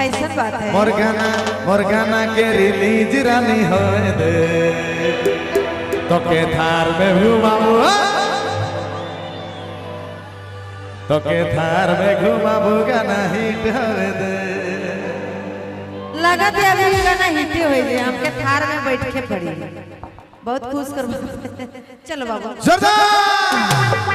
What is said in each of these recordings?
अच्छा, ऐसा बात है। मोर गाना, मोर गाना के रिलीज रानी होए दे, तोके थार में घुमाबू, तोके थार में घुमाबू, गाना हिट होए दे। लगत है अभी गाना हिट हो गया, हमके थार में बैठ के पड़ी। बहुत खुश कर। चलो बाबू। जोरदार।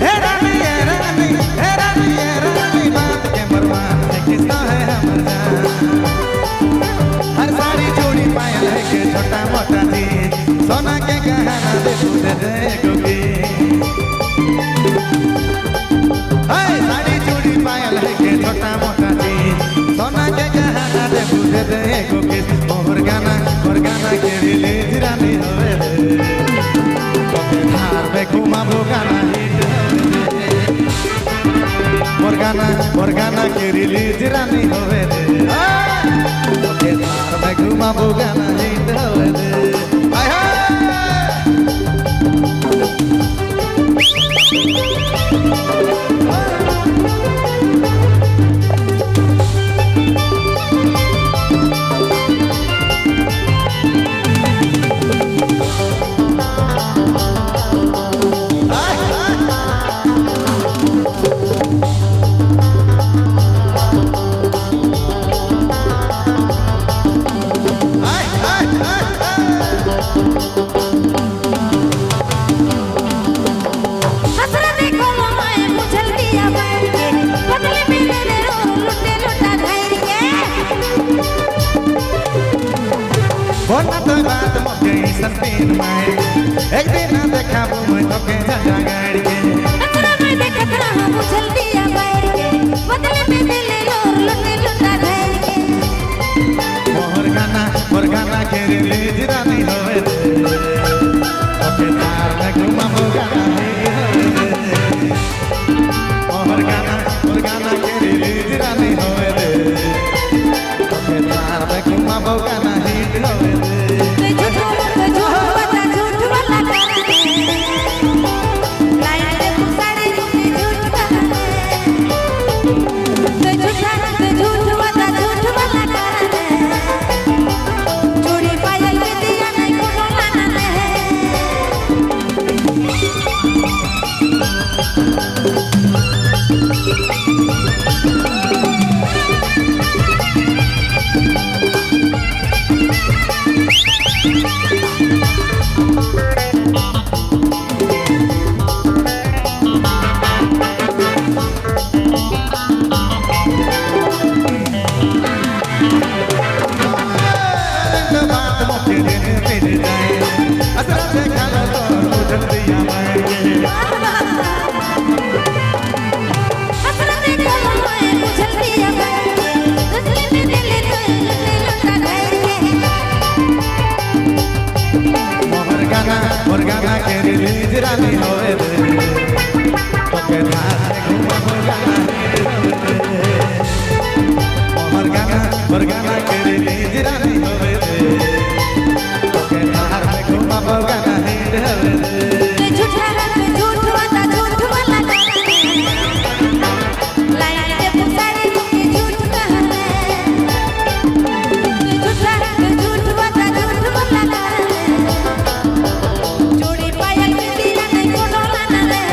हे रानी, हे रानी, हे रानी, हे रानी, बात के मरवान है, किसका है हमर जान। हर साड़ी चूड़ी पायल है के छोटा मोटा चीज, सोना के गहना दे तू दे दे गोगी। हाय, साड़ी चूड़ी पायल है के छोटा मोटा चीज, सोना के गहना दे तू दे दे गोगी। मोर गाना के रिलीज रानी होवे दे, तोके थार में घुमाबो, गाना हिट होवे दे। मोर गाना के रिलीज रानी होवे दे, तोके थार में घुमाबो, गाना हिट होवे दे। हाय हाय। हाय हाय हाय हाय। हसरत देखो मैं मुझल दिया बैठ के, बदले में ले ले रो लुटे लुटा धैर के। बोला तो बात मोके संतीन मार, एक दिन देखाबो मैं तोके झंडा गाड़ के। हसरत में देखत रहा मुझल दिया बैठ के, बदले में ले ले रो लुटे लुटा धैर के। मोर गाना के रिलीज रानी होवे दे, तोके थार में घुमाबो, गाना हिट होवे दे। मोर गाना के रिलीज रानी होवे दे, तोके थार में घुमाबो, गाना हिट होवे दे। ते झूठ ते झूठ बता झूठ वाला गाना है, लाइन पे साड़ी झूठ गाना है। ते झूठा ते झूठ बता झूठ वाला गाना है, चूड़ी पायल में दिया नहीं कोनो लाना है। तो बात मोके दिन मिल जाए, असरा देखा तो उठल दिया मार के। हसरत देखो मैं मुझल दिया बैठ के, बदले में दिल तो लुटे लुटा धैर के। मोर गाना के रिलीज रानी होवे दे, तोके थार में घुमाबो, गाना हिट होवे दे। मोर गाना के रिलीज रानी होवे दे, तोके थार में घुमाबो, गाना हिट होवे दे। ते झूठा ते झूठ बता झूठ वाला गाना है, लाइन पे साड़ी झूठ गाना है। ते झूठा ते झूठ बता झूठ वाला गाना है, चूड़ी पायल में दिया नहीं कोनो लाना है।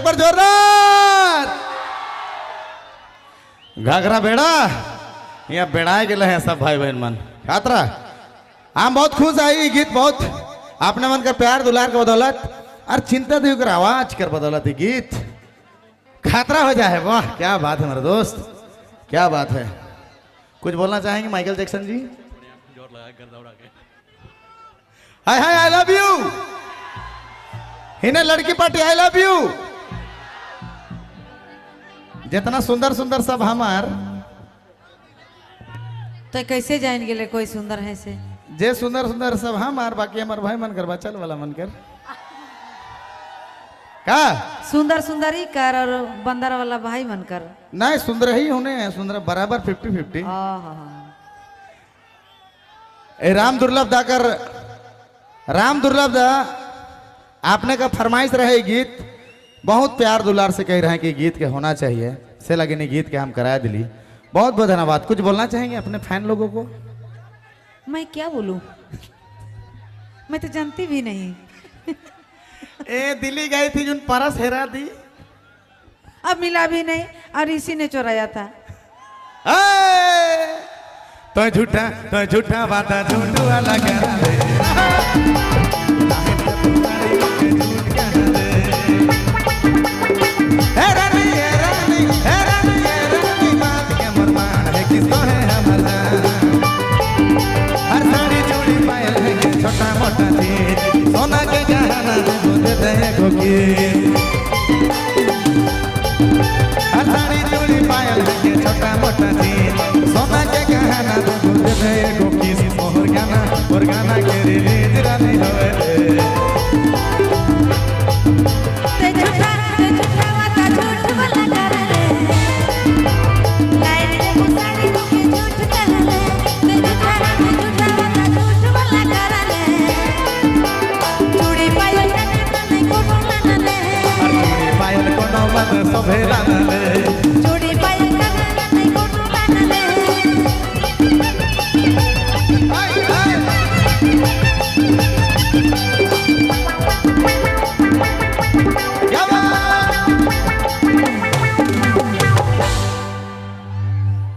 बार जोरदार। घाघरा बेड़ा यहाँ बेड़ाए गए हैं सब भाई बहन मन खातरा। हम बहुत खुश आई गीत बहुत अपने मन का प्यार दुलार के बदौलत और चिंता देव कर आवाज कर बदौलत ये गीत खातरा हो जाए। वाह, क्या बात है मेरे दोस्त, क्या बात है। कुछ बोलना चाहेंगे Michael Jackson ji? Hi hi, I love you. हिने लड़की party, I love you. जितना सुंदर सुंदर सब हमार तो कैसे जान गेले कोई सुंदर है से? जे सुंदर सुंदर सब हमार, बाकी हमार भाई मन कर बचल वाला मन कर का। सुंदर सुंदर ही कर और बंदर वाला भाई मन कर। नहीं, सुंदर ही होने हैं, सुंदर बराबर 50-50। आहा। ए राम दुर्लभ दाकर, राम दुर्लभ दा, आपने का फरमाइश रहे गीत, बहुत प्यार दुलार से कह रहे हैं कि गीत के होना चाहिए, से लगे नहीं गीत के हम कराया दिली। बहुत बहुत धन्यवाद। कुछ बोलना चाहेंगे अपने फैन लोगों को? मैं क्या बोलूं, मैं तो जानती भी नहीं। ए दिल्ली गई थी जुन परस हेरा दी। अब मिला भी नहीं और इसी ने चुराया था। ए, तो झूठा बात झूठ वाला कर दे। हे रानी, हे रानी, हे रानी, हे रानी, बात के मरमान है किसको है हमर जान। हर साड़ी चूड़ी पायल है के छोटा मोटा चीज, सोना के गहना दे दे गोकी। हर साड़ी चूड़ी पायल है के छोटा मोटा चीज, सोना के गहना दे दे गोकी। मोर गाना के रिलीज रानी होवे। ते झूठा, ते झूठा वाता झूठ बोला कर रे। लाइन में साड़ी के झूठ कहले। ते झूठा वाता झूठ बोला कर रे। चूड़ी पायल नहीं कोनो लानले। चूड़ी पायल कोनो मत शोभे लानले। चूड़ी पायल नहीं कोनो लानले। हाय हाय।